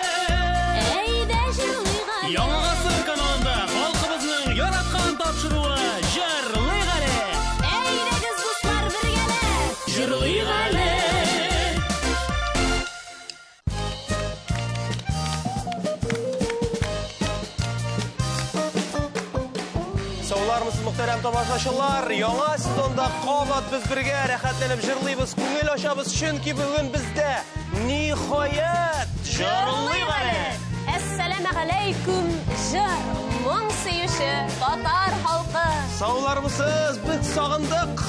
Әйдә җырлыйк әле. Яңа гасыр каналында халкыбызның яраткан тапшыруы Җырлыйк әле. Әйдәгез, дуслар, бергәләп. Җырлыйк әле. Саулармысыз, мөхтәрәм тамашачылар? Яңа сезонда кабат без бергә рәхәтләнеп җырлыйбыз, күңел ачабыз, чөнки бүген бездә ниһаять җырлыйк әле. Әссәламегаләйкүм, җыр, моң сөюче татар халкы. Саулармысыз, бик сагындык.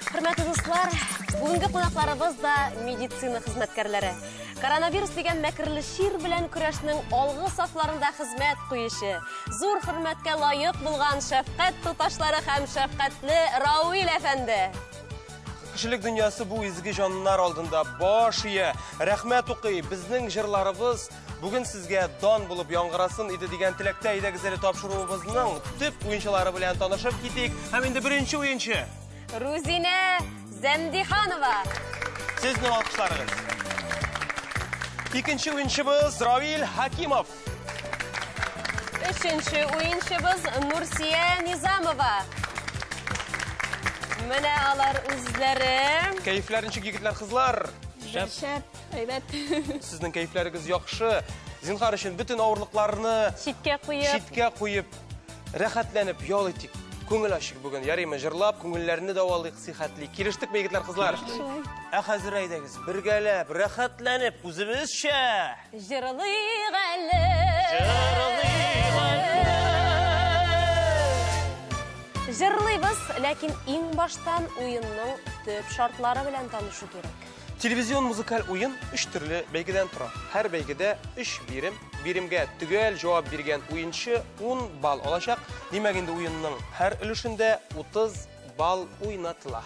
Хөрмәтле дуслар, бүгенге кунакларыбыз да медицина хезмәткәрләре. Коронавирус дигән мәкерле чир белән көрәшнең алгы сафларында хезмәт куючы, зур хөрмәткә лаек булган шәфкать туташлары һәм шәфкатьле Рауил әфәнде. Кешелек дөньясы бу изге җаннар алдында баш ия, рәхмәт укый. Безнең җырларыбыз бүген сезгә дан булып яңгырасын иде дигән теләктә әйдәгез әле тапшыруыбызның төп уенчылары белән танышып китик. Һәм инде беренче уенчы Рузинә Зәмдиханова. Сезнең алкышларыгыз. Икенче уенчыбыз Равил Хакимов. Өченче уенчыбыз Нурсия Низамова. Менә алар үзләре. Кәефләр ничек, егетләр, кызлар? Шәп. Шәп, әйбәт. Сезнең кәефләрегез яхшы. Зинһар өчен бөтен авырлыкларны Читкә куеп. читкә куеп, рәхәтләнеп ял итик. Күңел ачык бүген. Ярыймы, җырлап, күңелләрне дәвалыйк, сихәтлик. Килештекме, егетләр, кызлар? Ә хәзер әйдәгез, бергәләп, рәхәтләнеп, үзебезчә. Җырлыйк әле. Җырлыйк әле. Җырлыйбыз, ләкин иң баштан уенның төп шартлары белән танышу кирәк. Телевизион музыкаль уен өч төрле бәйгедән тора. Һәр бәйгедә өч бирем. Биремгә төгәл җавап биргән уенчы 10 балл алачак. Димәк, инде уенның һәр өлешендә 30 балл уйнатыла.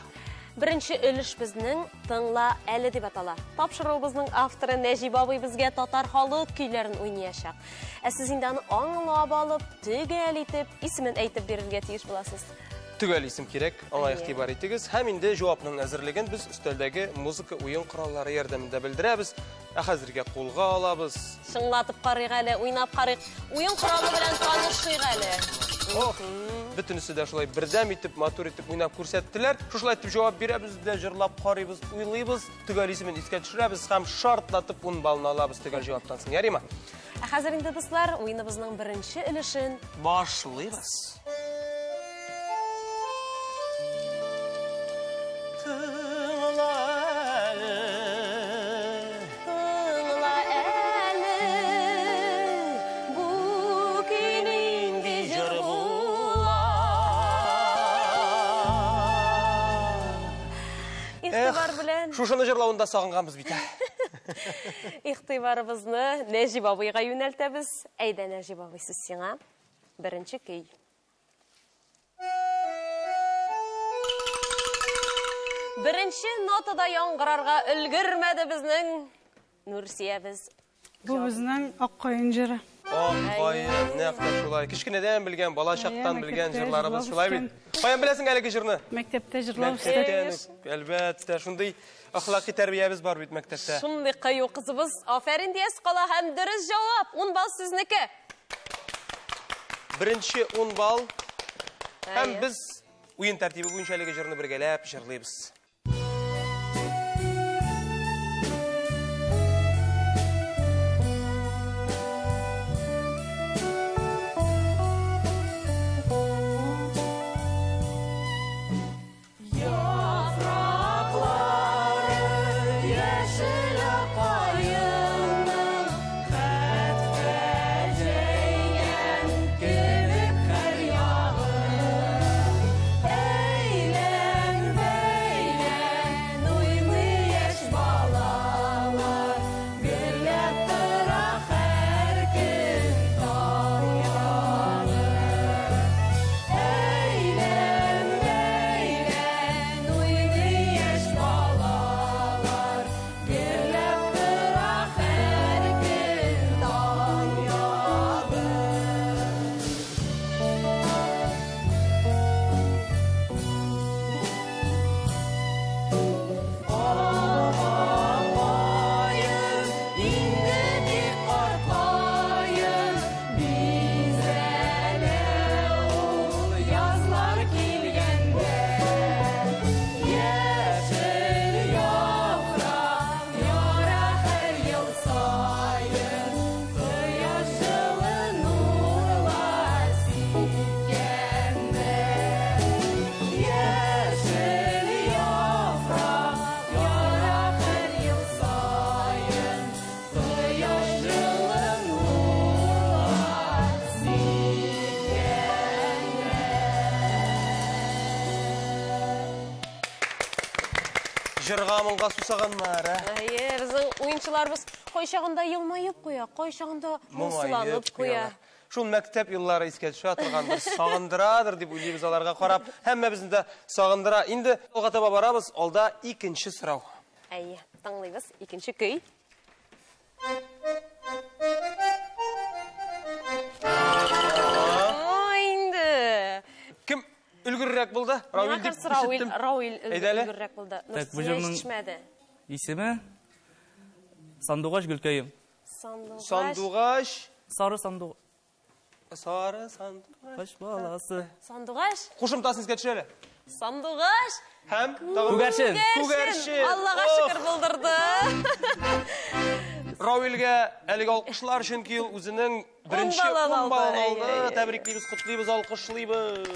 Беренче өлеш безнең Тыңла әле дип атала. Тапшыруыбызның авторы Нәҗип абый безгә татар халык көйләрен уйнаячак. Ә сез инде аны аңлап алып, төгәл итеп, исемен әйтеп бирергә тиеш буласыз. Төгәл исем кирәк, аңа Әйе. игътибар итегез. Һәм инде җавапның әзерлеген без өстәлдәге музыка уен кораллары ярдәмендә белдерәбез. Ә хәзергә кулга алабыз. Чыңлатып карыйк әле, уйнап карыйк. Уен коралы белән танышыйк әле. Ох, бөтенесе дә шулай бердәм итеп, матур итеп уйнап күрсәттеләр. Шушылай итеп җавап бирәбез дә, җырлап карыйбыз, уйлыйбыз, төгәл исемен искә төшерәбез һәм шартлатып 10 баллны алабыз төгәл җаваптан соң. Ярыймы? Ә хәзер инде, дуслар, уеныбызның беренче өлешен башлыйбыз. Тыңла әле. Тыңла әле, бу көй нинди җыр була. Игътибар белән. Шушыны җырлавын да сагынганбыз бит. Игътибарыбызны Нәҗип абыйга юнәлтәбез. Әйдә, Нәҗип абый, сүз сиңа. Беренче көй. Беренче нотада яңгырарга өлгермәде безнең Нурсиябез. Бу безнең Ак каен җыры. Ак каен, нәкъ тә шулай. Кечкенәдән белгән, бала чактан Әйе, белгән мәктәптә җырларыбыз җырлап шулай бит. Каян беләсең әлеге җырны? Мәктәптә җырлап үстек. Мәктәптән үк, әлбәттә, шундый әхлаки тәрбиябез бар бит мәктәптә. Шундый кыю кызыбыз. Афәрин диясе кала һәм дөрес җавап. 10 балл сезнеке. Беренче 10 балл. Һәм Әйе. без уен тәртибе буенча әлеге җырны бергәләп җырлыйбыз. Җырга моңга сусаганнар, ә? Әйе, безнең уенчыларыбыз кайчагында елмаеп куя, кайчагында моңсуланып куя. Шул мәктәп еллары искә төшә торгандыр, сагындырадыр дип уйлыйбыз аларга карап. Һәммәбезне дә сагындыра. Инде алга таба барабыз, алда икенче сорау. Әйе, тыңлыйбыз. Икенче көй. Ой, инде. Кем өлгеррәк булды? Равил дип ишеттем. Равил өлгеррәк булды. Так, бу җырның исеме Сандугач гөлкәем. Сандугач. Сандугач. Сары сандугач. Сары сандугач баласы. Сандугач. Кушымтасын искә төшә әле. Сандугач. Һәм тагын Күгәрчен. Күгәрчен. Аллага шөкер булдырды. Равилгә әлеге алкышлар, чөнки ул үзенең беренче 10 балын алды. Тәбриклибез, котлыйбыз, алкышлыйбыз.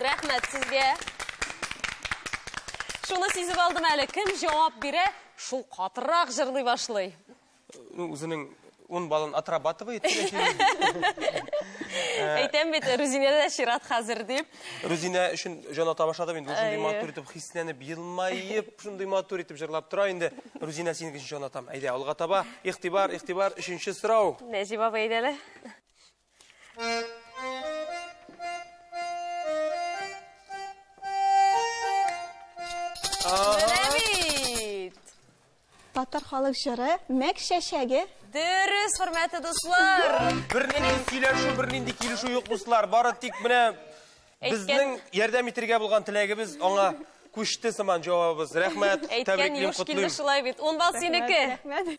Рәхмәт сезгә. Шуны сизеп алдым әле, кем җавап бирә, шул катырак җырлый башлый. Үзенең 10 балын отрабатывает. Әйтәм бит, Рузинә дә чират хәзер дип. Рузинә өчен җан ата башлады инде, шундый матур итеп хисләнеп, елмаеп, шундый матур итеп җырлап тора инде. Рузинә, синең өчен җан атам. Әйдә, алга таба. Игътибар, игътибар, өченче сорау. Нәҗип абый, әйдә әле. Менә бит! Татар халык җыры Мәк чәчәге. Дөрес, хөрмәтле дуслар. Бернинди сөйләшү, бернинди килешү юк, дуслар. Бары тик менә безнең ярдәм итәргә булган теләгебез аңа күчте сыман җавабыбыз. Рәхмәт, тәбриклим, котлыйм. Шулай бит. 10 балл синеке. Рәхмәт.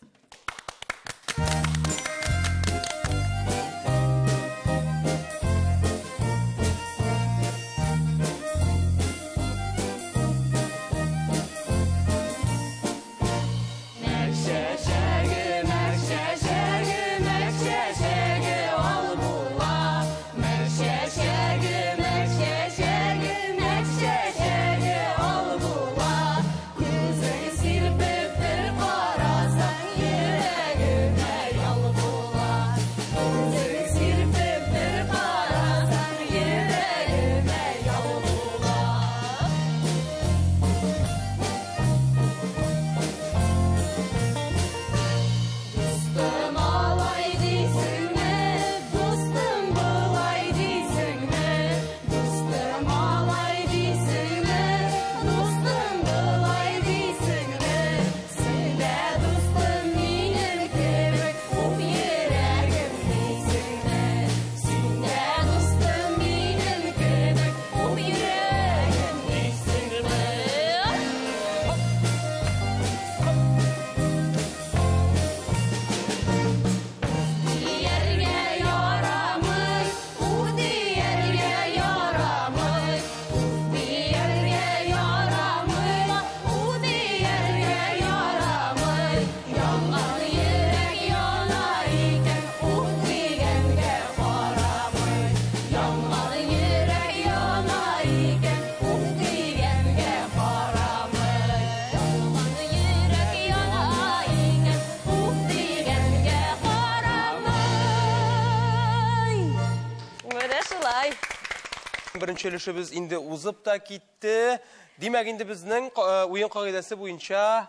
Беренче өлешебез инде узып та китте. Димәк, инде безнең уен кагыйдәсе буенча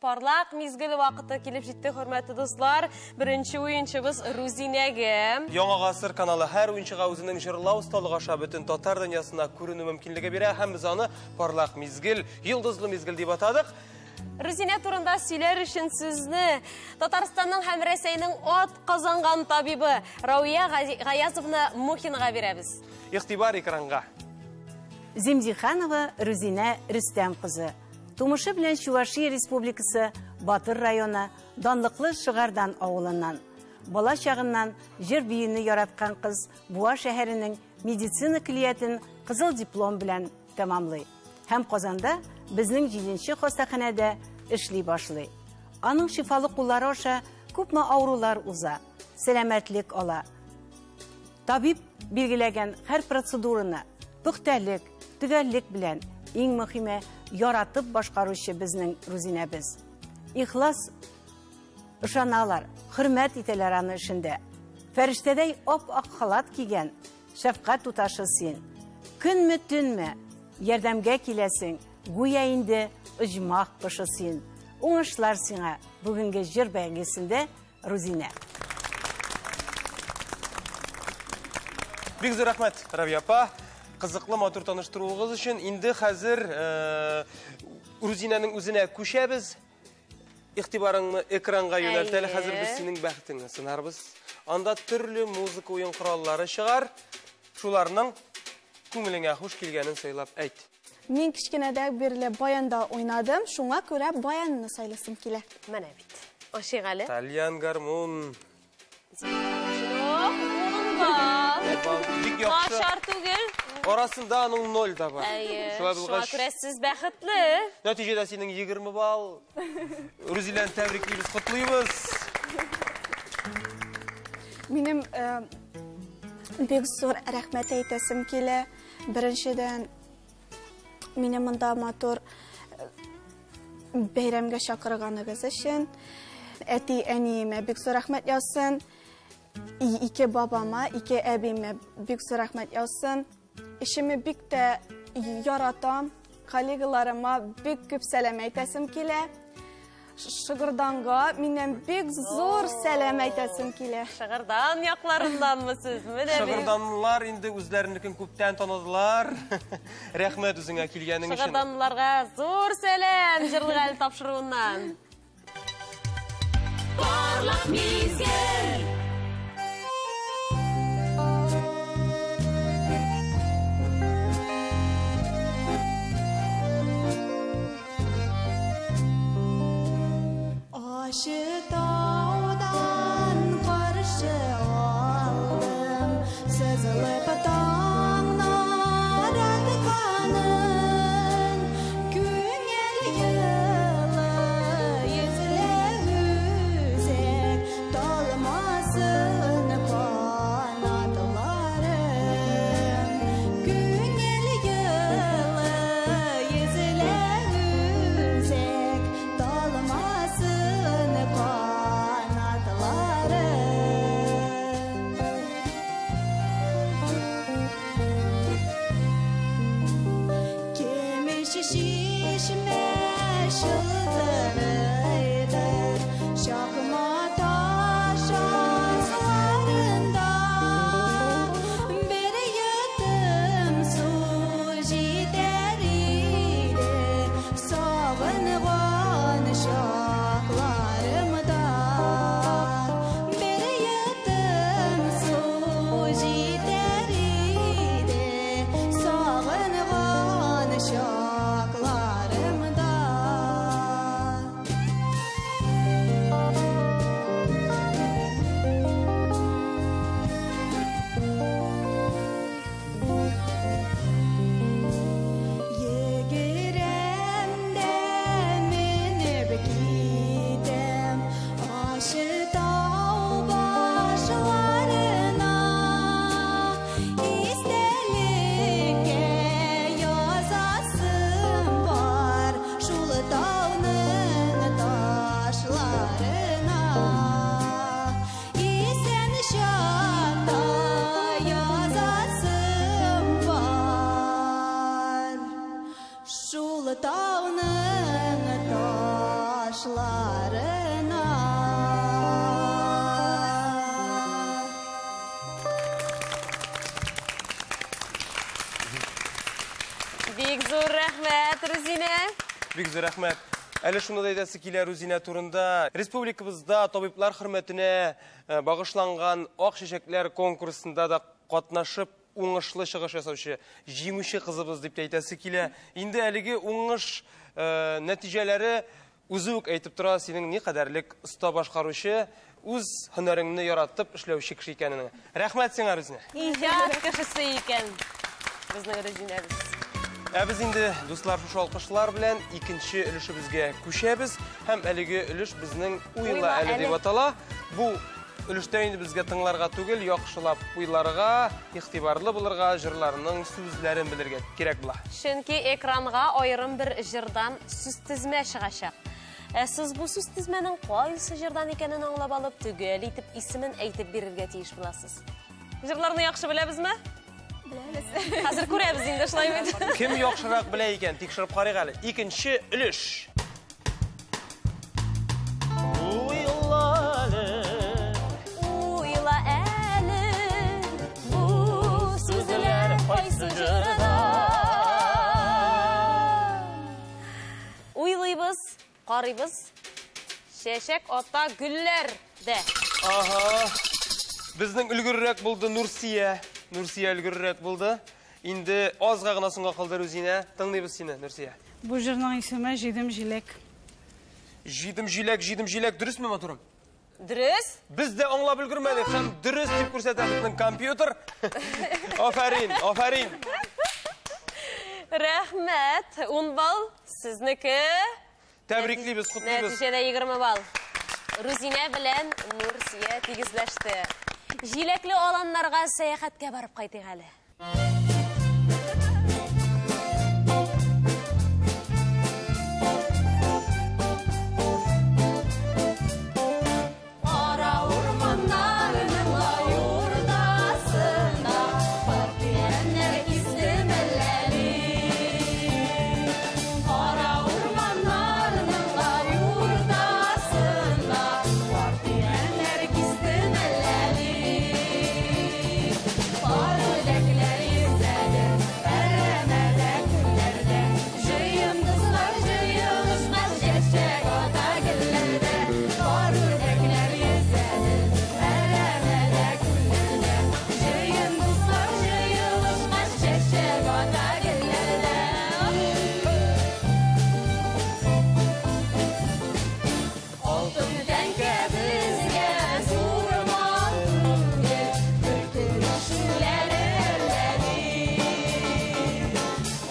Парлак мизгел вакыты килеп җитте, хөрмәтле дуслар. Беренче уенчыбыз Рузинәгә. Яңа гасыр каналы һәр уенчыга үзенең җырлау осталыгы аша бөтен татар дөньясына күренү мөмкинлеге бирә һәм без аны парлак мизгел, йолдызлы мизгел дип атадык. Рузинә турында сөйләр өчен сүзне Татарстанның һәм Рәсәйнең ат казанган табибы Рауя Гаязовна Мухинага бирәбез. Игътибар экранга. Зимдиханова Рузинә Рөстәм кызы. Тумышы белән Чувашия Республикасы Батыр районы Данлыклы Шыгардан авылыннан. Бала чагыннан җыр биюне яраткан кыз Буа шәһәренең медицина көллиятен кызыл диплом белән тәмамлый. Һәм Казанда безнең 7нче хастаханәдә эшли башлый. Аның шифалы куллары аша күпме авырулар уза, сәламәтлек ала. Табиб билгеләгән һәр процедураны пөхтәлек, төгәллек белән, иң мөһиме яратып башкаручы безнең Рузинәбез. Ихлас ышаналар, хөрмәт итәләр аны эшендә. Фәрештәдәй ап-ак халат кигән шәфкать туташы син. Көнме төнме ярдәмгә киләсең, гүя инде оҗмах кошы син. Уңышлар сиңа бүгенге җыр бәйгесендә, Рузинә. Бик зур рәхмәт, Равия апа. Кызыклы матур таныштыруыгыз өчен. Инде хәзер Рузинәнең үзенә күчәбез. Игътибарыңны экранга юнәлт әле. Хәзер без синең бәхетеңне сынарбыз. Анда төрле музыка уен кораллары чыгар. Шуларның күңелеңә хуш килгәнен сайлап әйт. Мин кечкенәдә бирле баянда уйнадым, шуңа күрә баянны сайласым килә. Менә бит. Ашыйк әле. Тальян гармун. Бик яхшы. Начар түгел. Арасында аның 0 да бар. Шулай булгач, шуңа күрә сез бәхетле. Нәтиҗәдә синең 20 балл. Рузиләне тәбриклибез, котлыйбыз. Минем бик зур рәхмәт әйтәсем килә. Беренчедән, мине монда матур бәйрәмгә чакырганыгыз өчен. Әти, әниемә бик зур рәхмәт яусын. Ике бабама, ике әбиемә бик зур рәхмәт яусын. Эшемне бик тә яратам. Коллегаларыма бик күп сәлам әйтәсем килә. Шыгырданга миннән бик зур сәлам әйтәсем килә. Шыгырдан якларынданмы сез? Менә бит. Шыгырданлар инде үзләренекен күптән таныдылар. Рәхмәт үзеңә килгәнең өчен. Шыгырданларга зур сәлам җырлык әле тапшыруыннан. Парлак мизгел. Ашы таудан каршы алдым, сызылып таңнар атканын. Күңел елы йөзле үзәк, талмасын канатларым. Күңел елы йөзле үзәк, талмасын канатларым. Кемеш шишмә шылтырыйды, чакма таш асларында. Бер йотым су җитәр иде, сагынган чакларымда. Бер йотым су җитәр иде, сагынган чакларымда. Йөгерәм дә менеп китәм Ашы тау башларына. Истәлеккә язасым бар шул тауның ташларына. Исән чакта язасым бар шул тауның ташларына. Бик зур рәхмәт, Рузинә. Бик зур рәхмәт. Әле шуны да әйтәсе килә Рузинә турында. Республикабызда табиблар хөрмәтенә багышланган Ак чәчәкләр конкурсында да катнашып, уңышлы чыгыш ясаучы җиңүче кызыбыз дип тә әйтәсе килә. Инде әлеге уңыш нәтиҗәләре үзе үк әйтеп тора, синең никадәрлек оста башкаручы, үз һөнәреңне яратып эшләүче кеше икәнеңне. Рәхмәт сиңа, Рузинә. Иҗат кешесе икән безнең Рузинәбез. Ә без инде, дуслар, шушы алкышлар белән икенче өлешебезгә күчәбез. Һәм әлеге өлеш безнең Уйла әле дип атала. Бу өлештә инде безгә тыңларга түгел, яхшылап уйларга, игътибарлы булырга, җырларның сүзләрен белергә кирәк була. Чөнки экранга аерым бер җырдан сүз тезмә чыгачак. Ә сез бу сүз тезмәнең кайсы җырдан икәнен аңлап алып, төгәл итеп исемен әйтеп бирергә тиеш буласыз. Җырларны яхшы беләбезме? Беләбез. Хәзер күрәбез инде, шулай бит. Кем яхшырак белә икән, тикшереп карыйк әле. Икенче өлеш. Уйла әле. Уйла әле, бу сүзләр кайсы җырда? Уйлыйбыз, карыйбыз. Чәчәк ата гөлләр дә. Ага. Безнең өлгеррәк булды Нурсия. Нурсия өлгеррәк булды. Инде азга гына соңга калды Рузинә. Тыңлыйбыз сине, Нурсия. Бу җырның исеме Җидем җиләк. Җидем җиләк, җидем җиләк. Дөресме, матурым? Дөрес. Без дә аңлап өлгермәдек һәм дөрес дип күрсәтә безнең компьютер. Афәрин, афәрин. Рәхмәт. 10 балл сезнеке. Тәбриклибез, котлыйбыз. Нәтиҗәдә 20 балл. Рузинә белән Нурсия тигезләште. Җиләкле аланнарга сәяхәткә барып кайтыйк әле. Кара урманнарның лай уртасында партияннәр кистем әлләли. Кара урманнарның лай уртасында партияннәр кистем әлләли. Пар үрдәкләр йөзәдер әрәмәдә күлләрдә. Җыен дуслар җыелышкан чәчәк ата гөлләрдә. Пар үрдәкләр йөзәдер әрәмәдә күлләрдә. Җыен дуслар җыелышкан чәчәк ата гөлләрдә. Алтын тәңкә безгә зур мал түгел, бер күрешүләр әлләни.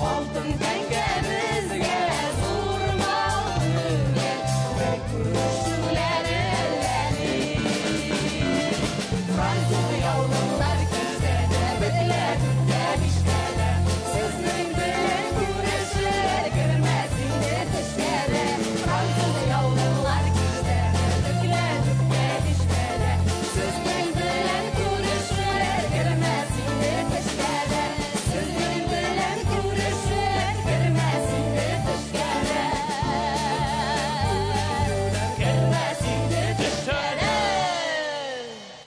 Алтын тәңкә безгә зур мал түгел, бер күрешүләр әлләни. Француз яулыклар кисә дә, бетлә дүрттә биштә дә, сезнең белән күрешүләр кермәс инде төшкә дә. Француз яулыклар кисә дә, бетлә дүрттә биштә дә, сезнең белән күрешүләр кермәс инде төшкә дә. Сезнең белән күрешүләр кермәс инде төшкә дә. Кермәс инде төшкә дә.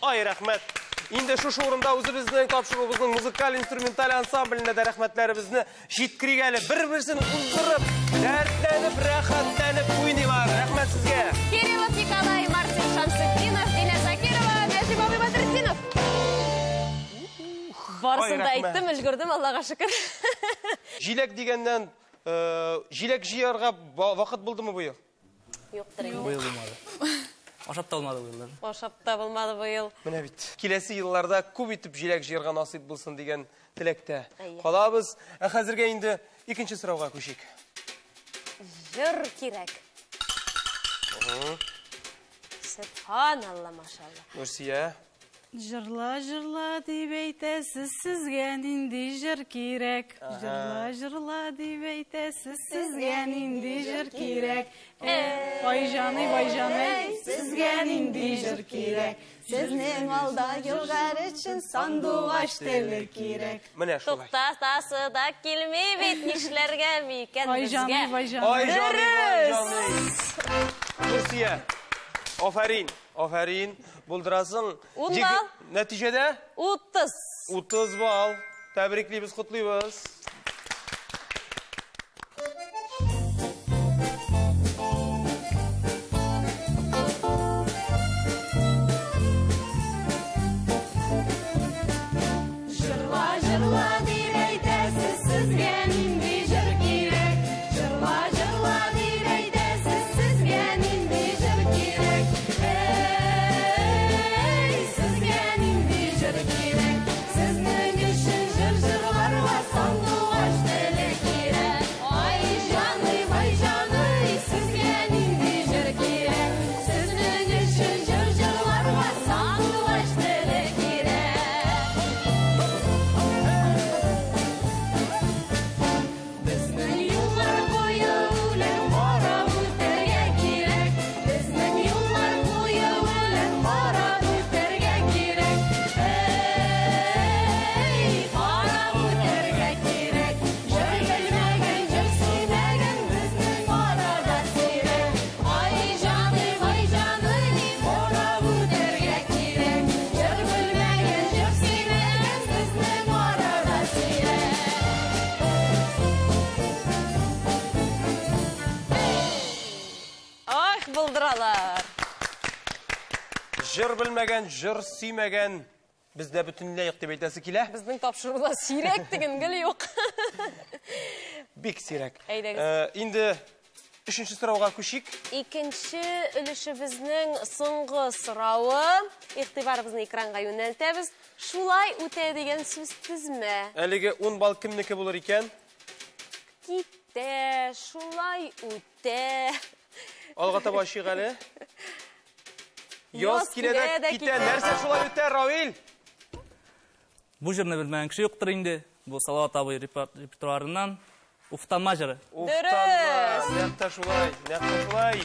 Ай, рәхмәт. Инде шушы урында үзебезнең тапшыруыбызның музыкаль-инструменталь ансамбленә дә рәхмәтләребезне җиткерик әле. Бер-берсен уздырып, дәртләнеп, рәхәтләнеп уйныйлар. Рәхмәт сезгә. Кириллов Николай, Мартин Шамсетдинов, Динә Закирова, Нәҗип абый Бәдретдинов. Барысын да Ай, рәхмәт. әйттем, өлгердем, Аллага шөкер. Җиләк дигәннән, җиләк җыярга вакыт булдымы быел? Юктыр инде. Быел булмады. Ашап та алмады быел. Ашап та булмады быел. Менә бит. Киләсе елларда күп итеп җиләк җыярга насыйп булсын дигән теләктә Әйе. калабыз. Ә хәзергә инде икенче сорауга күчик. Җыр кирәк. Сөбханалла, машалла. Нурсия. Җырла, җырла дип әйтәсез, сезгә нинди җыр кирәк? Җырла, җырла дип әйтәсез, сезгә нинди җыр кирәк? Ай җаный, вай җаный, сезгә нинди җыр кирәк? Сезнең алда елгар өчен сандугач теле кирәк. Менә шулай. Туктатасы да килми бит, нишләргә микән Ай безгә? җаный, вай җаный. Ай җаный, вай җаный. Нурсия, афәрин, афәрин. Булдырасың. Ун балл. Нәтиҗәдә 30. 30 балл. Тәбриклибез, котлыйбыз. Җыр белмәгән, җыр сөймәгән бездә бөтенләй юк дип әйтәсе килә. Безнең тапшыруда сирәк диген гел юк. Бик сирәк. Әйдәгез. Инде өченче сорауга күчик. Икенче өлешебезнең соңгы соравы. Игътибарыбызны экранга юнәлтәбез. Шулай үтә дигән сүз тезмә. Әлеге 10 балл кемнеке булыр икән? Китә, шулай үтә. Алга таба ачыйк әле. Яз килә дә китә. Нәрсә шулай үтә, Равил? Бу җырны белмәгән кеше юктыр инде. Бу Салават абый репертуарыннан Уфтанма җыры. Уфтанма. Нәкъ тә шулай, нәкъ тә шулай.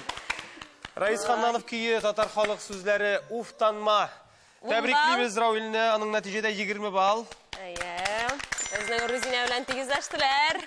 Раис Ханнанов көе, татар халык сүзләре Уфтанма. Тәбриклибез Равилне, аның нәтиҗәдә 20 балл. Әйе. Безнең Рузинә белән тигезләштеләр.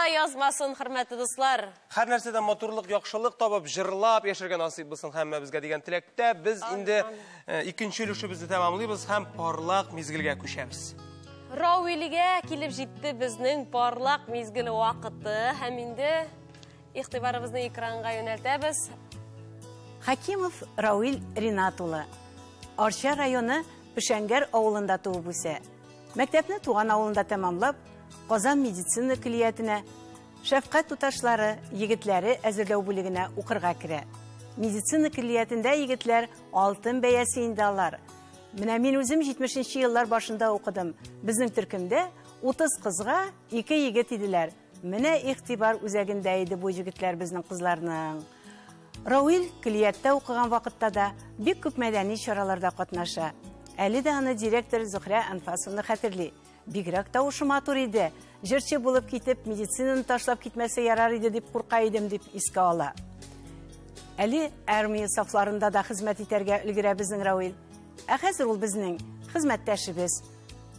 Язмасын, хөрмәтле дуслар. Һәр нәрсәдән матурлык, яхшылык табып, җырлап яшәргә насыйп булсын һәммәбезгә дигән теләктә без инде икенче өлешебезне тәмамлыйбыз һәм парлак мизгелгә күчәбез. Равилгә килеп җитте безнең парлак мизгел вакыты һәм инде игътибарыбызны экранга юнәлтәбез. Хакимов Равил Ринат улы Арча районы Пешәнгәр авылында туып үсә. Мәктәпне туган авылында тәмамлап, Казан медицина көллиятенә шәфкать туташлары, егетләре әзерләү бүлегенә укырга керә. Медицина көллиятендә егетләр алтын бәясе инде алар. Менә мин үзем 70-нче еллар башында укыдым. Безнең төркемдә 30 кызга 2 егет иделәр. Менә игътибар үзәгендә иде бу егетләр безнең кызларның. Равил көллияттә укыган вакытта да бик күп мәдәни чараларда катнаша. Әле дә аны директор Зөхрә Анфасовна хәтерли. Бигрәк тавышы матур иде. Җырчы булып китеп, медицинаны ташлап китмәсә ярар иде дип курка идем дип искә ала. Әле армия сафларында да хезмәт итәргә өлгерә безнең Равил. Ә хәзер ул безнең хезмәттәшебез.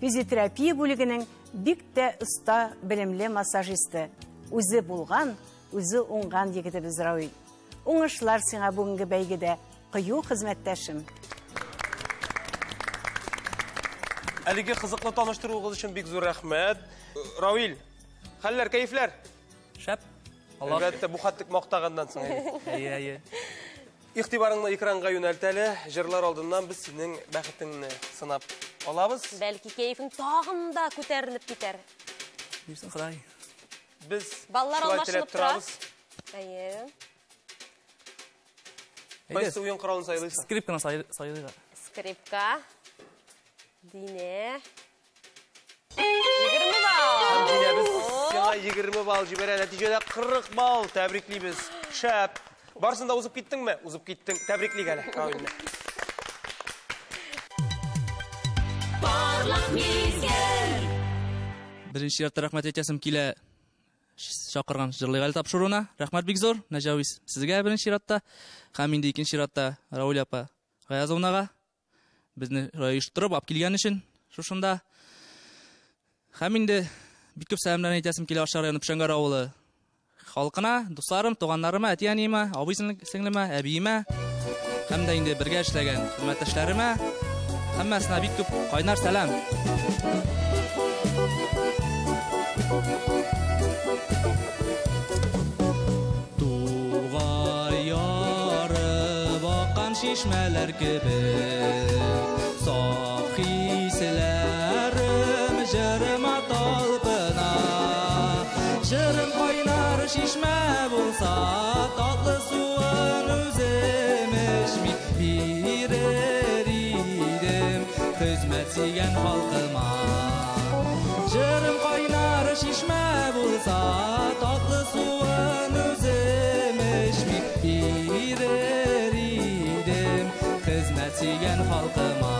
Физиотерапия бүлегенең бик тә оста, белемле массажисты. Үзе булган, үзе уңган егетебез Равил. Уңышлар сиңа бүгенге бәйгедә, кыю хезмәттәшем. Әлеге кызыклы таныштыруыгыз өчен бик зур рәхмәт. Равил, хәлләр, кәефләр? Шәп. Әлбәттә, бу хәтлек мактаганнан соң. Әйе, әйе. Игътибарыңны экранга юнәлт әле. Җырлар алдыннан без синең бәхетеңне сынап алабыз. Бәлки кәефең тагын да күтәрелеп китәр. Бирсен Ходай. Без баллар алмашынып торабыз. Әйе. Кайсы уен коралын сайлыйсың? Скрипканы сайлыйк. Скрипка. Дине. 20 балл. Динә, без сиңа 20 балл җибәрә. Нәтиҗәдә 40 балл. Тәбриклибез. Шәп. Барысын да узып киттеңме? Узып киттең. Тәбриклик әле, Равилне. Парлак мизгел. Беренче ярты рәхмәт әйтәсем килә. чакырган Җырлыйк әле тапшыруына. Рәхмәт бик зур, Нәҗәвис, сезгә беренче чиратта һәм инде икенче чиратта Рауля апа Гаязовнага безне оештырып алып килгән өчен шушында. Һәм инде бик күп сәламнәрне әйтәсем килә Арча районы Пшәңгәр авылы халкына, дусларым, туганнарыма, әти-әниемә, абый сеңлемә, әбиемә һәм дә инде бергә эшләгән хезмәттәшләремә һәммәсенә бик күп кайнар сәлам. Тугай ярып аккан чишмәләр кебек, саф хисләрем җырыма талпына. Җырым кайнар чишмә булса, татлы суын үзем эчми бирер идем хезмәт сөйгән халкыма. Җырым кайнар чишмә булса, татлы суын үзем эчми бирер идем хезмәт сөйгән халкыма.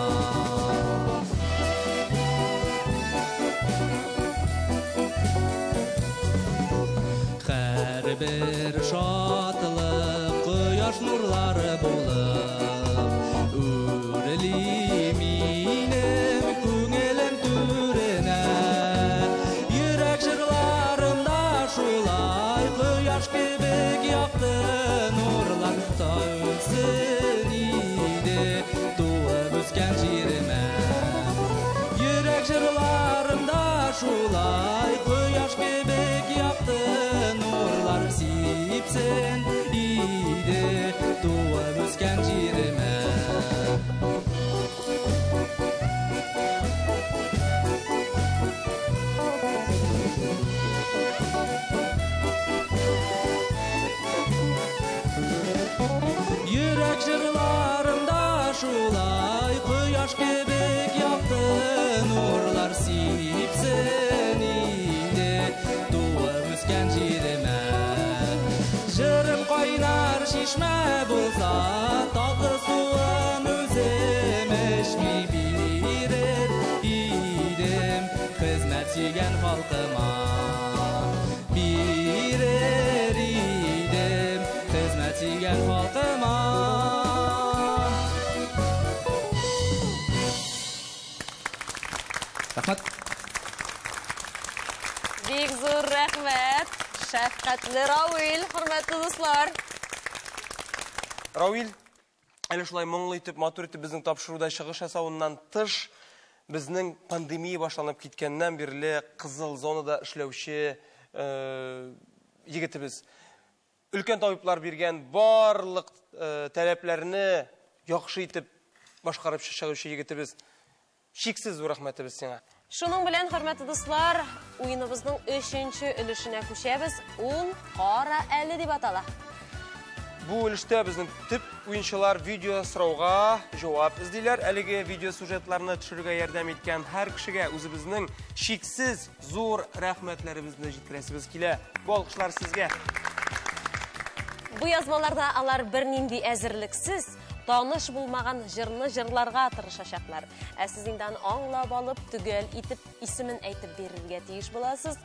Һәрбер шатлык кояш нурлары булып үрли минем күңелем түренә. Йөрәк җырларымда шулай кояш кебек якты нурлар саулсын иде туып үскән җиремә. Йөрәк җырларымда шулай кояш кебек якты нурлар сипсен иде туып үскән җиремә. Йөрәк җырларымда шулай кояш кебек якты нурлар сипсен иде туып үскән җиремә. Җырым кайнар чишмә булса, татлы суын үзем эчми бирер идем хезмәт сөйгән халкыма. Бирер идем хезмәт сөйгән халкыма. Рәхмәт. Бик зур рәхмәт. Шәфкатьле Рауил, хөрмәтле дуслар. Рауил, әле шулай моңлы итеп, матур итеп безнең тапшыруда чыгыш ясавыннан тыш, безнең пандемия башланып киткәннән бирле кызыл зонада эшләүче егетебез. Өлкән табиблар биргән барлык таләпләрне яхшы итеп башкарып чыгучы егетебез. Чиксез зур рәхмәтебез сиңа. Шуның белән, хөрмәтле дуслар, уеныбызның өченче өлешенә күчәбез. Ул Кара әле дип атала. Бу өлештә безнең төп уенчылар видео сорауга җавап эзлиләр. Әлеге видео сюжетларны төшерергә ярдәм иткән һәр кешегә үзебезнең чиксез зур рәхмәтләребезне җиткерәсебез килә. Бу алкышлар сезгә. Бу язмаларда алар бернинди әзерлексез, таныш булмаган җырны җырларга тырышачаклар. Ә сез инде аны аңлап алып, төгәл итеп исемен әйтеп бирергә тиеш буласыз.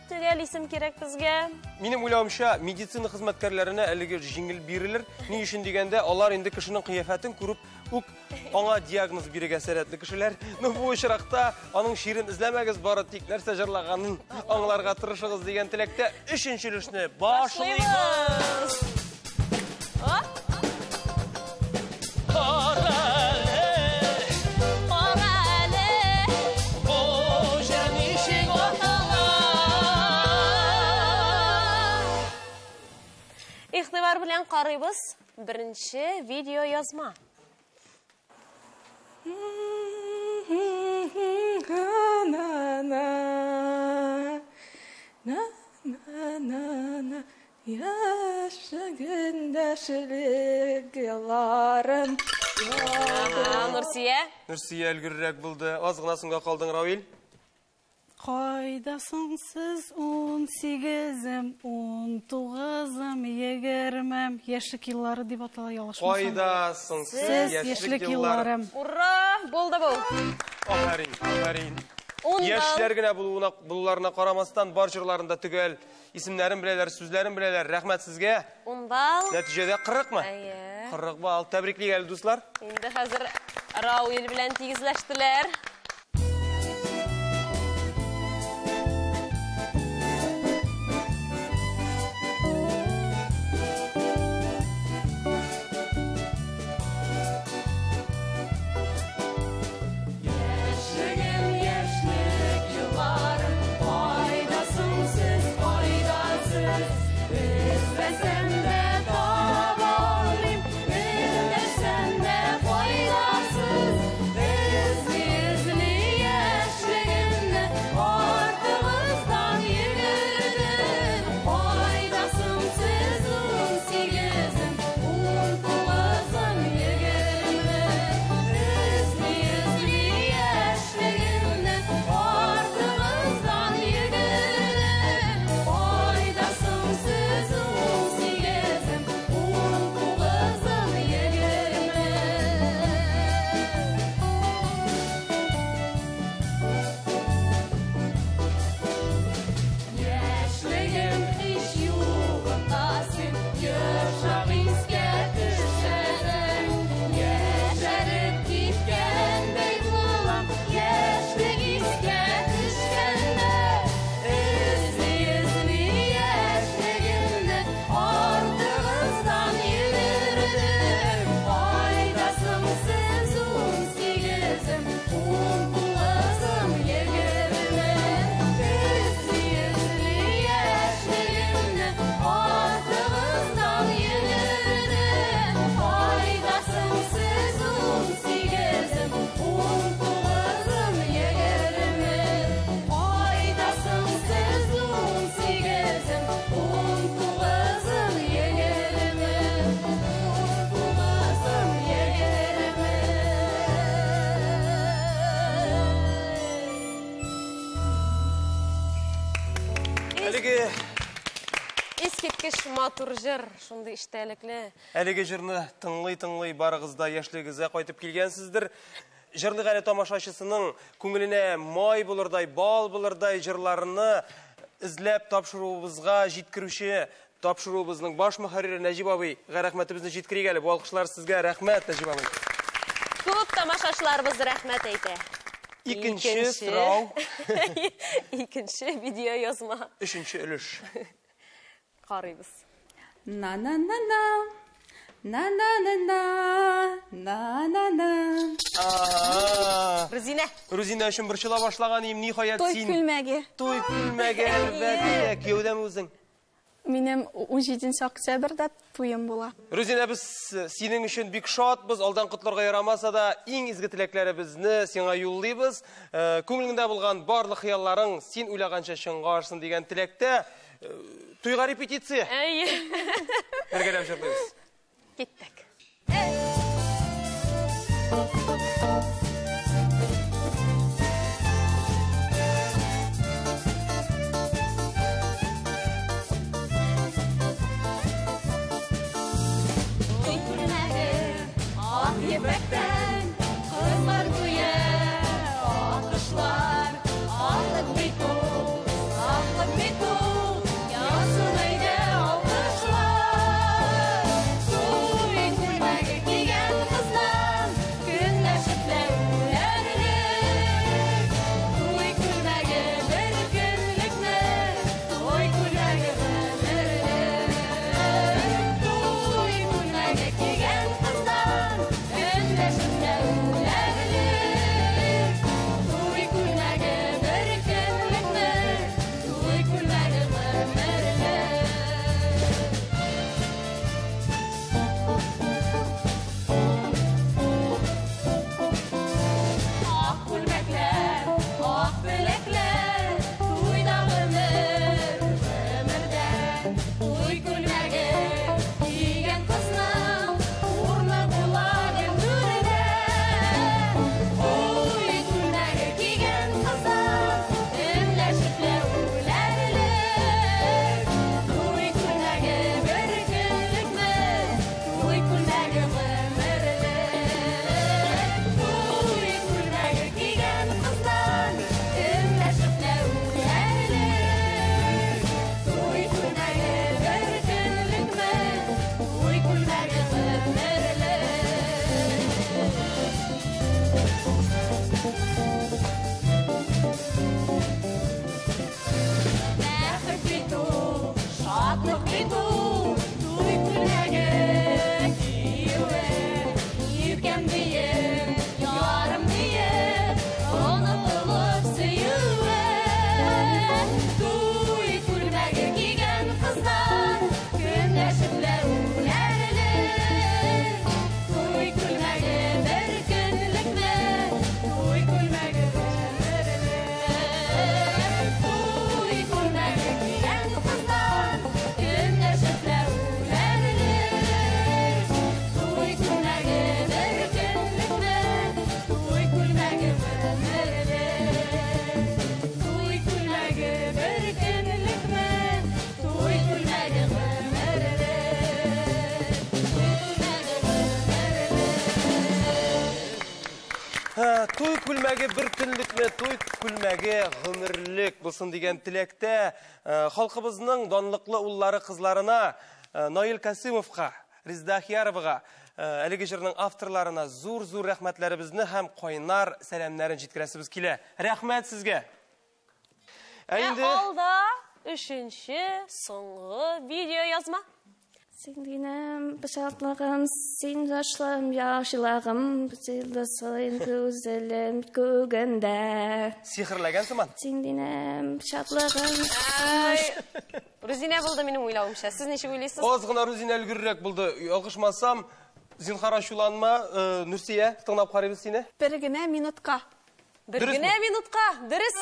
Төгәл исем кирәк безгә. Минем уйлавымча, медицина хезмәткәрләренә әлеге җиңел бирелер. Ни өчен дигәндә, алар инде кешенең кыяфәтен күреп үк аңа диагноз бирергә сәләтле кешеләр. Но бу очракта аның чирен эзләмәгез, бары тик нәрсә җырлаганын аңларга тырышыгыз дигән теләктә өченче өлешне башлыйбыз. Игътибар белән карыйбыз. Беренче видео язма. Яшьлек елларым. Нурсия. Нурсия өлгеррәк булды. Аз гына соңга калдың, Равил. Кайда соң сез 18-ем, 19-ым, 20-ем, яшьлек еллары дип атала, ялгышмасам. Кайда соң сез Сез яшьлек яшьлек еллары? елларым. Ура! Булды бу. Афәрин, афәрин. Яшьләр генә булуларына карамастан, бар җырларында төгәл исемнәрен беләләр, сүзләрен беләләр. Рәхмәт сезгә. 10 балл. Нәтиҗәдә 40 мы? Әйе. 40 балл. Тәбриклик әле, дуслар. Инде хәзер Рауил белән тигезләштеләр. Искиткеч матур җыр, шундый эчтәлекле. Әлеге җырны тыңлый-тыңлый барыгыз да яшьлегегезгә кайтып килгәнсездер. Җырлык әле тамашачысының күңеленә май булырдай, бал булырдай җырларны эзләп тапшыруыбызга җиткерүче тапшыруыбызның баш мөхәррире Нәҗип абыйга рәхмәтебезне җиткерик әле. Бу алкышлар сезгә рәхмәт, Нәҗип абый. Күп тамашачыларыбыз рәхмәт әйтә. Икенче сорау. Икенче видео язма. Өченче өлеш. Карыйбыз. На-на-на-на. На-на-на-на. На-на-на. Рузинә. Рузинә өчен борчыла башлаган идем, ниһаять Той син. күлмәге. Той күлмәге, әлбәттә. Кияүдәме үзең? Минем 17 октябрьдә туем була. Рузинә, без синең өчен бик шатбыз. Алдан котларга ярамаса да, иң изге теләкләребезне сиңа юллыйбыз. Күңелеңдә булган барлык хыялларың син уйлаганча чынга ашсын дигән теләктә. Туйга репетиция. Әйе. Бергәләп җырлыйбыз. Киттек. Туй күлмәге ак ефәктән, кызлар гүя акышлар, аклык бит ул, сафлык бит ул, язсын әйдә алкышлар. Туй күлмәге кигән кыздан көннәр күлмәге бер көнлекме, туй күлмәге гомерлек булсын дигән теләктә халкыбызның данлыклы уллары кызларына, Наил Касымовка, Резеда Ахияровага, әлеге җырның авторларына зур-зур рәхмәтләребезне һәм кайнар сәламнәрен җиткерәсебез килә. Рәхмәт сезгә. Ә инде алда өченче соңгы видео язма. Син генәм шатлыгым, син жашлым, яшылагым, син күзелем күгендә. Сихерләгән сыман. Син генәм шатлыгым. Рузинә булды минем уйлавымча. Сез ничек уйлыйсыз? Аз гына Рузинә өлгеррәк булды. Ялгышмасам, зинһар ачуланма, Нурсия, тыңлап карыйбыз сине. Бер генә минутка. Бер генә минутка, дөрес.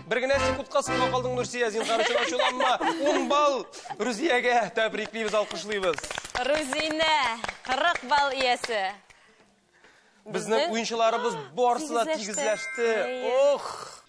Бер генә секундка соңга калдың, Нурсия, зинһар өчен ачуланма. 10 балл Рузиягә тәбриклибез, алкышлыйбыз. Рузинә, 40 балл иясе. Безнең уенчыларыбыз барысы да тигезләште. Ох!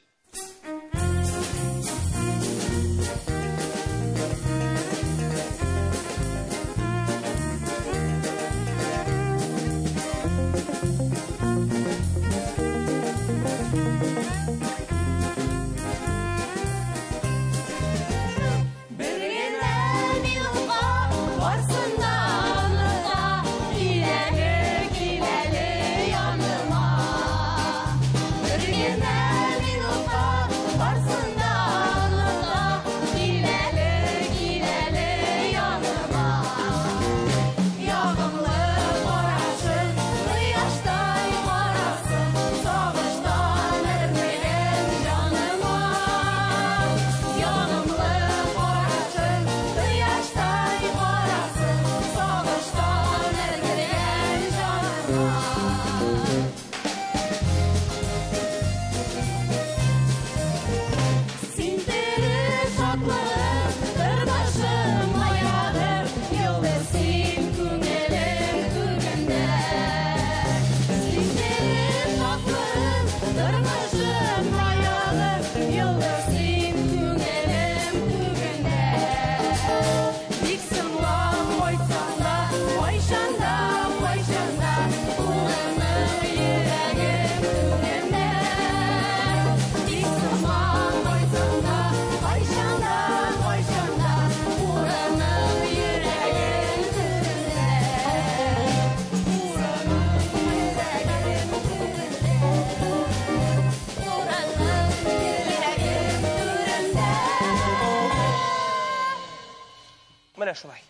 Менә шулай.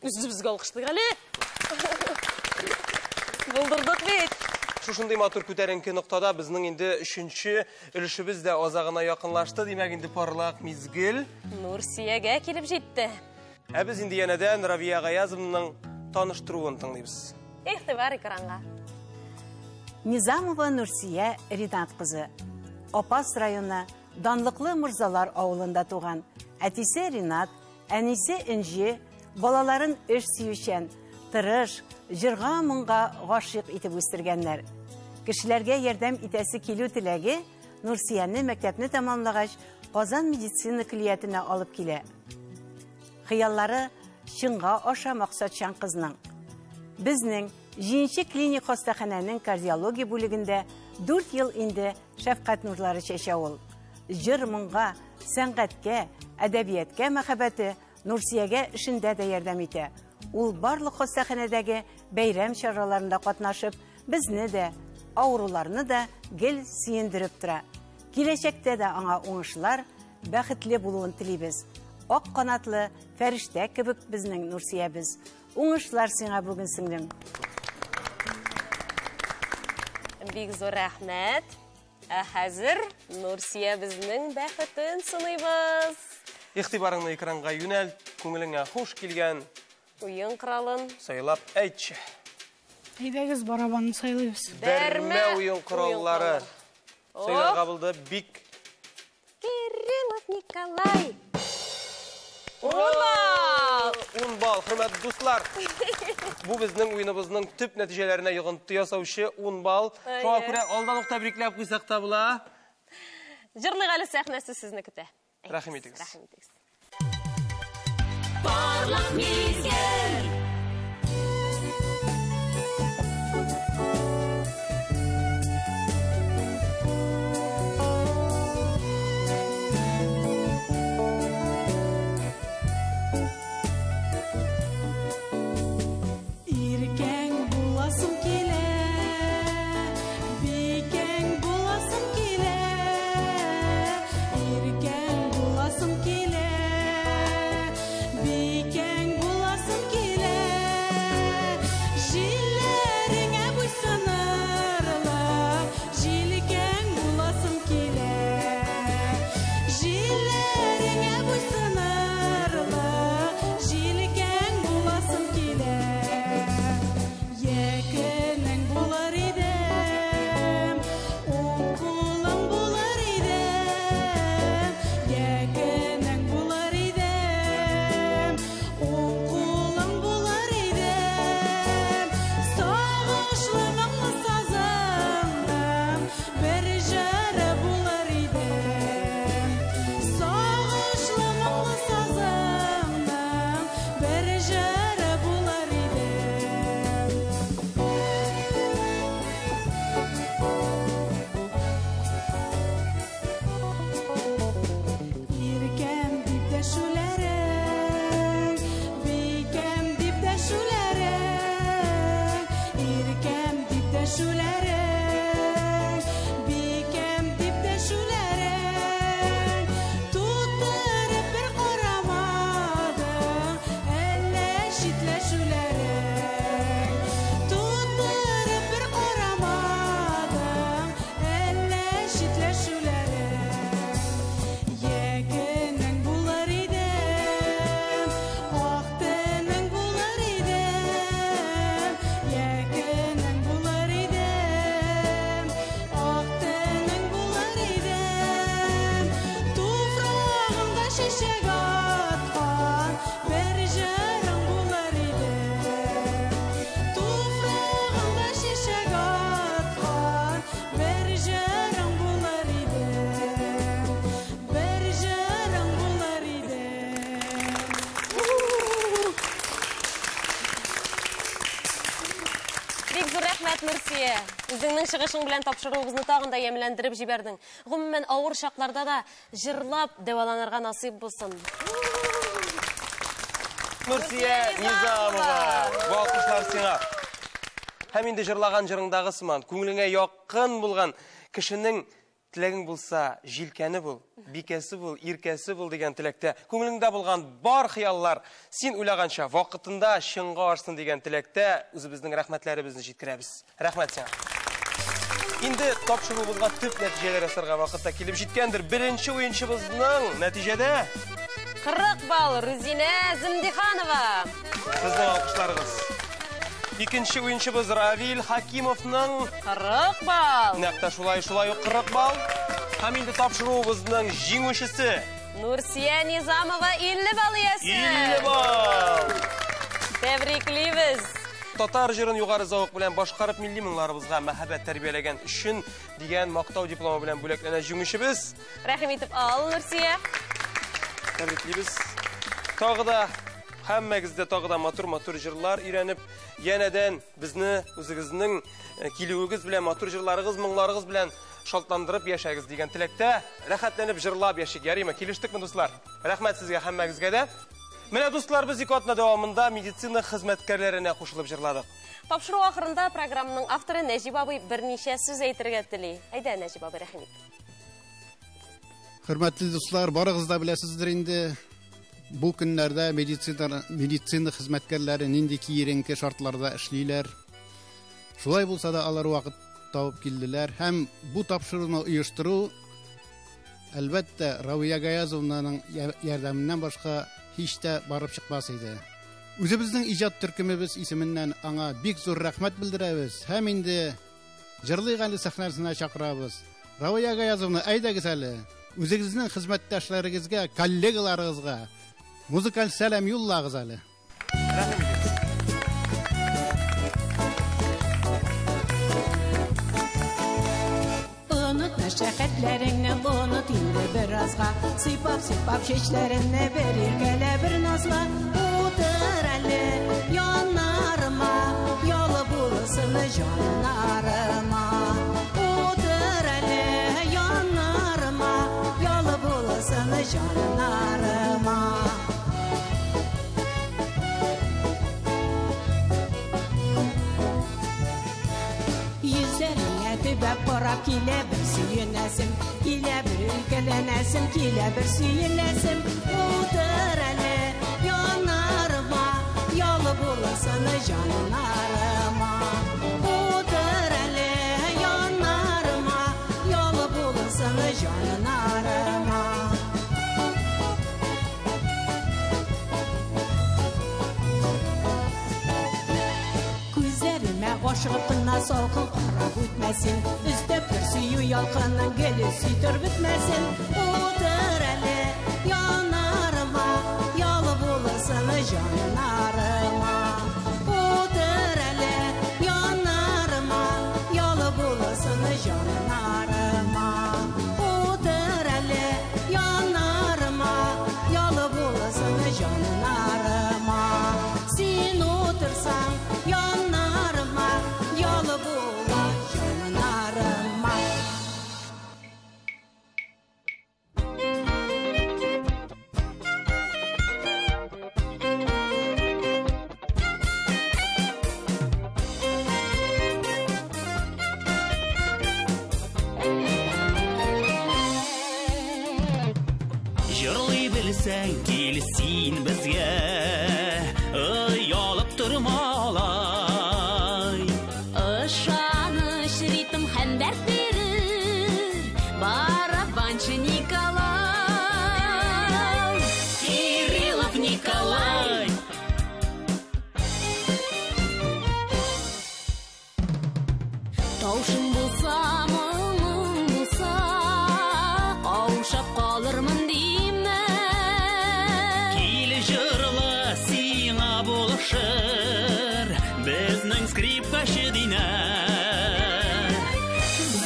Үзебезгә алкышлыйк әле. Булдырдык бит. Шушындый матур күтәренке ноктада безнең инде өченче өлешебез дә азагына якынлашты. Димәк, инде парлак мизгел Нурсиягә килеп җитте. Ә без инде янәдән Равия Гаязовнаның таныштыруын тыңлыйбыз. Игътибар экранга. Низамова Нурсия Ринат кызы. Апас районы Данлыклы Мурзалар авылында туган. Әтисе Ринат, әнисе Энҗе, балаларын эш сөючән, тырыш, җырга моңга гашыйк итеп үстергәннәр. Кешеләргә ярдәм итәсе килү теләге Нурсияне мәктәпне тәмамлагач Казан медицина көллиятенә алып килә. Хыяллары чынга аша максатчан кызның. Безнең 7-нче клиник хастаханәнең кардиология бүлегендә 4 ел инде шәфкать нурлары чәчә ул. Җыр моңга, сәнгатькә, әдәбияткә мәхәббәте Нурсиягә эшендә дә ярдәм итә. Ул барлык хастаханәдәге бәйрәм чараларында катнашып, безне дә, авыруларны да гел сөендереп тора. Киләчәктә дә аңа уңышлар, бәхетле булуын телибез. Ак канатлы фәрештә кебек безнең Нурсиябез. Уңышлар сиңа бүген, сеңлем. Бик зур рәхмәт. Ә хәзер Нурсия безнең бәхетен сыныйбыз. Игътибарыңны экранга юнәлт, күңелеңә хуш килгән уен коралын сайлап әйтче. Әйдәгез, барабанны сайлыйбыз. Бәрмә уен кораллары сайларга булды бик. Кириллов Николай. Ура! 10 балл, хөрмәтле дуслар. Бу безнең уеныбызның төп нәтиҗәләренә йогынты ясаучы 10 балл. Шуңа күрә алдан ук тәбрикләп куйсак та була. Җырлык әле сәхнәсе сезне көтә. Рәхим итегез. Рәхим итегез. Парлак мизгел. Үзеңнең чыгышың белән тапшыруыбызны тагын да ямьләндереп җибәрдең. Гомумән, авыр чакларда да җырлап дәваланырга насыйп булсын. Нурсия Низамова, бу алкышлар сиңа. Һәм инде җырлаган җырыңдагы сыман, күңелеңә якын булган кешенең теләгең булса, җилкәне бул, бикәсе бул, иркәсе бул дигән теләктә, күңелеңдә булган бар хыяллар син уйлаганча вакытында чынга ашсын дигән теләктә үзебезнең рәхмәтләребезне җиткерәбез. Рәхмәт сиңа. Инде тапшыруыбызга төп нәтиҗәләр ясарга вакыт та килеп җиткәндер. Беренче уенчыбызның нәтиҗәдә 40 балл Рузинә Зимдиханова. Сезнең алкышларыгыз. Икенче уенчыбыз Равил Хакимовның 40 балл. Нәкъ тә шулай, шулай ук 40 балл. Һәм инде тапшыруыбызның җиңүчесе Нурсия Низамова 50 балл иясе. 50 балл. Тәбриклибез. Татар җырын югары зәвык белән башкарып милли моңнарыбызга мәхәббәт тәрбияләгән өчен дигән мактау дипломы белән бүләкләнә җиңүчебез. Рәхим итеп ал, Нурсия. Тәбриклибез. Тагы да һәммәгездә тагы да матур-матур җырлар өйрәнеп, янәдән безне үзегезнең килүегез белән, матур җырларыгыз, моңларыгыз белән шатландырып яшәгез дигән теләктә, рәхәтләнеп җырлап яшик. Ярыймы? Килештекме, дуслар? Рәхмәт сезгә һәммәгезгә дә. Менә, дуслар, без ике атна дәвамында медицина хезмәткәрләренә кушылып җырладык. Тапшыру ахырында программаның авторы Нәҗип абый берничә сүз әйтергә тели. Әйдә, Нәҗип абый, рәхим ит. Хөрмәтле дуслар, барыгыз да беләсездер инде, бу көннәрдә медицина хезмәткәрләре нинди киеренке шартларда эшлиләр. Шулай булса да алар вакыт табып килделәр һәм бу тапшыруны оештыру, әлбәттә, Равия Гаязовнаның ярдәменнән башка һич тә барып чыкмас иде. Үзебезнең иҗат төркемебез исеменнән аңа бик зур рәхмәт белдерәбез һәм инде җырлыйк әле сәхнәсенә чакырабыз. Равия Гаязовна, әйдәгез әле, үзегезнең хезмәттәшләрегезгә, коллегаларыгызга музыкаль сәлам юллагыз әле. Онытма мәшәкатьләреңне, оныт инде беразга. Сыйпап-сыйпап чәчләреңне бер иркәлә, бер назла. Утыр әле яннарыма, ялы булсын җаннарыма. Утыр әле яннарыма, ялы булсын җаннарыма. Йөзләреңә төбәп карап килә бер сөенәсем, килә бер иркәләнәсем, килә бер сөенәсем. Утыр әле яннарыма, ялы булсын җаннарыма. Утыр әле яннарыма, ялы булсын җаннарыма. Күзләремә ашыгып кына салкын карап үтмәсен, өстәп бер сөю ялкынын гел сөйтер бетмәсен. Утыр әле яннарыма, ялы булсын җаннарыма. Утыр әле яннарыма, ялы булсын җаннарыма. Утыр әле яннарыма, ялы булсын җаннарыма. Син утырсаң яннарыма, ялы була җаннарыма. Җырлый белсәң, кил син безгә, оялып торма алай. Ышаныч, ритм һәм дәрт бирер барабанчы Николай. Кириллов Николай. Таушың булса, моңың булса, каушап калырмын димә. Кил җырла, сиңа булышыр безнең скрипкачы Динә.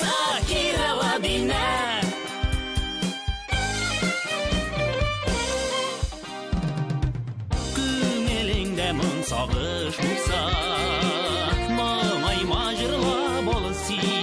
Закирова Динә. Күңелеңдә моң сагыш булса, моңайма җырлап ал син.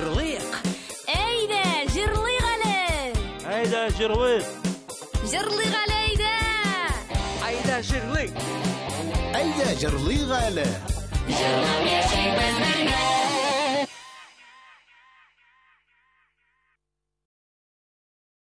җырлыйк! Әйдә, җырлыйк әле! Әйдә, җырлыйк! Җырлыйк әле, әйдә! Әйдә, җырлыйк! Әйдә, җырлыйк әле! Җырлап яшибез бергә!